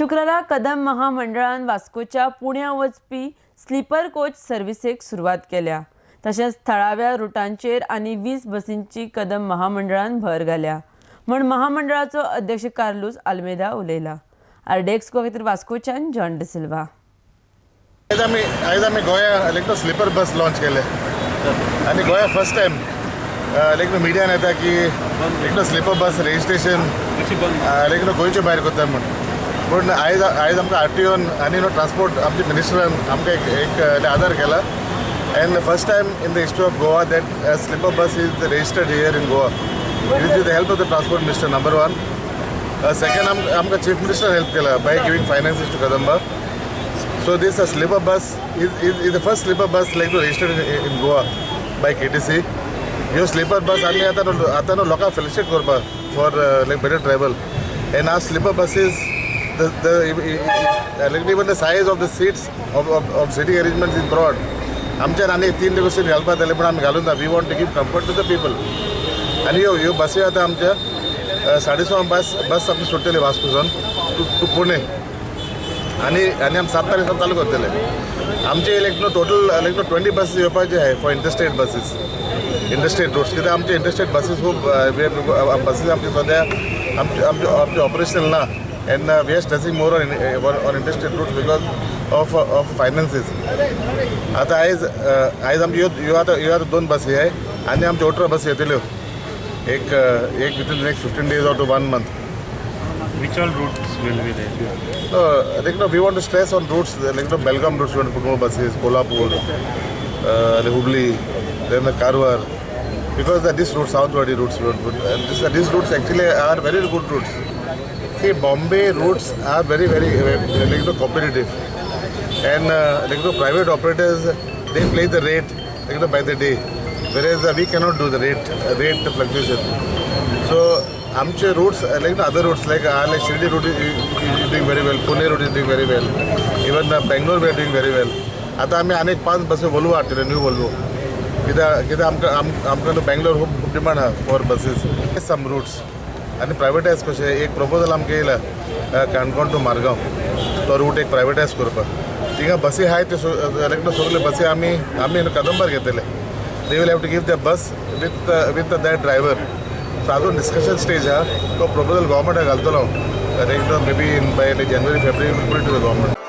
शुक्रारा कदंब महामंडळान वास्कोच्या पुण्या वचपी स्लीपर कोच सर्विसेक सुरवात केल्या. तशेंच थळाव्या रुटांचेर आनी 20 बसींची कदंब महामंडळान भर घाल्या म्हण महामंडळाचो अध्यक्ष कार्लूस आल्मेदा उलयला. आरडीएक्स गोवा खातीर वास्कोच्यान जॉन डिसिल्वा. आयज आमी गोंया लायक स्लीपर बस लॉन्च केले आनी गोंया फर्स्ट टायम लायक मिडियान येता की एक स्लीपर बस रजिस्ट्रेशन लायक गोंयचे भायर करता म्हूण. पूण आयज आमकां आरटीओन आनी न्हू ट्रान्सपोर्ट आमच्या मिनिस्टरान आमकां एक आदार केला and first time in the history of Goa that sleeper bus is registered here in Goa. It is with the help of the transport minister, number one. Second, आमकां चीफ मिनिस्टर हेल्प केला by giving finances to Kadamba. So this sleeper bus is the first sleeper bus like to register in Goa by KTC. ह्यो sleeper bus आमी आतां न्हू लोकांक felicitate करपाक for like better travel and our sleeper buses, the like even the size of the seats of seating arrangements is broad. आमच्यान आनी तीन seat घालपाक जाले, पूण आमी घालून ना. We want to give comfort to the people. आनी ह्यो बसी आतां आमच्या 6:30 बस आमची सुट्टली वास्कोसून टू पुणे आनी आमी 7 तारीख सावन चालू करतले. आमचे लायक न्हू टोटल लायक न्हू 20 बसीस येवपाचे आहे for interstate buses, interstate routes, कित्याक आमचे इंटरस्टेट बसीस खूब बसीस आमचे सद्या आमचे ऑपरेशनल ना and we are stressing more on interstate routes because of finances. आतां आयज आमची ह्यो आतां दोन बसी आहे आनी आमच्यो 18 बसी येतल्यो एक within next 15 days or to one month. Which all routes will be there? No, like no, we want to stress on routes like the Belgaum routes. We want to put more buses, Kolhapur, Hubli, then the Karwar, because these routes, southward routes, we want to put. And these routes actually are very good routes. See, Bombay routes are very, very, very like, competitive, and like the private operators, they play the rate like by the day, whereas we cannot do the rate fluctuation. So आमचे routes like other routes like like Shirdi route is doing very well, Pune route is doing very well, even Bangalore we are doing very well. आतां आमी आनीक पांच बसी Volvo हाडटले, new Volvo, कित्याक आमकां न्हू बेंगलोर खूब डिमांड आहा फॉर बसीस. सम रूट्स आनी प्रायवेटायज कशें एक प्रपोजल आमकां येयला, काणकोण टू मारगांव तो रूट एक प्रायवेटायज करपाक. थिंगा बसी आहाय त्यो लायक न्हू सगल्यो बसी आमी न्हू कदंबार घेतले. They will have to give the bus with that driver. So अजून डिस्कशन स्टेज आहा. तो प्रपोजल गव्हर्मेंटाक घालतलो, maybe in by January, February will put to the government.